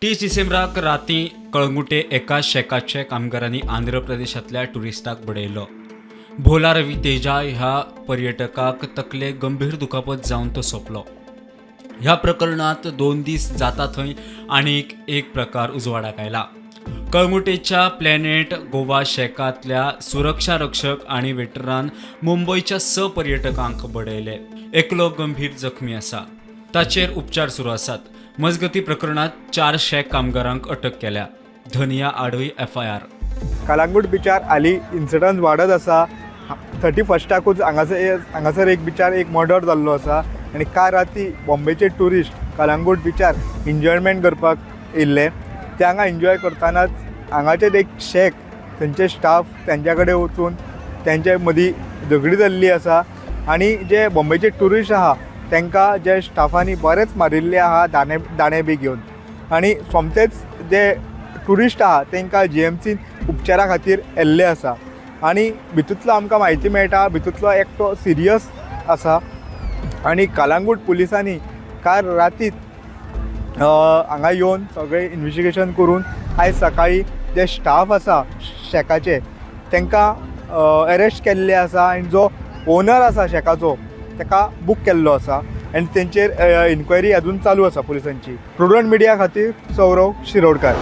30 डिसेंबराक राती कळंगुटे एका शेकाचे कामगारांनी आंध्र प्रदेशांतल्या ट्युरिस्टाक बडयलो. भोला रवी तेजा ह्या पर्यटकाक तकले गंभीर दुखापत जावन तो सोंपलो. ह्या प्रकरणात 2 दीस जाता थंय आनीक एक प्रकार उजवाडाक आयला. कळंगुटेच्या प्लॅनेट गोवा शेकांतल्या सुरक्षा रक्षक आनी वेटरान मुंबयच्या 6 पर्यटकांक बडयले. एकलो गंभीर जखमी आसा, ताचेर उपचार सुरू आसात. मजगती प्रकरणात 4 शेक कामगारांक अटक केल्या. धनिया आडूय FIR. Calangute बिचार हालीं इन्सिडंट वाडत आसा. 31 आकूच हांगासर एक बिचार एक मर्डर जाल्लो आसा आनी काल राती बॉम्बेचे ट्युरिस्ट कलांगूट बिचार एन्जॉयमेंट करपाक येयल्ले. ते हांगा एन्जॉय करतनाच हांगाचेच एक शेक थंयचे स्टाफ तेंच्या कडेन वचून तेंचे मदीं झगडी जाल्ली आसा आनी जे बॉम्बेचे ट्युरिस्ट आहा तेंकां जे स्टाफांनी बरेंच मारिल्ले आहा दाणे दाणे बी घेवन आनी सोमतेच जे ट्युरिस्ट आहा तेंकां GMCन उपचारा खातीर येल्ले आसा आनी भितूंतलो आमकां म्हायती मेळटा भितूंतलो एकटो सिरियस आसा आनी कलांगूट पुलिसांनी काल रातीत हांगा येवन सगळें इन्वेस्टिगेशन करून आयज सकाळीं जे स्टाफ आसा शेकाचे तेंकां एरेस्ट केल्ले आसा आनी जो ओनर आसा शेकाचो तेका बूक केल्लो आसा आनी तेंचेर इन्क्वायरी अजून चालू आसा पुलिसांची. प्रुडंट मिडिया खातीर सौरव शिरोडकर.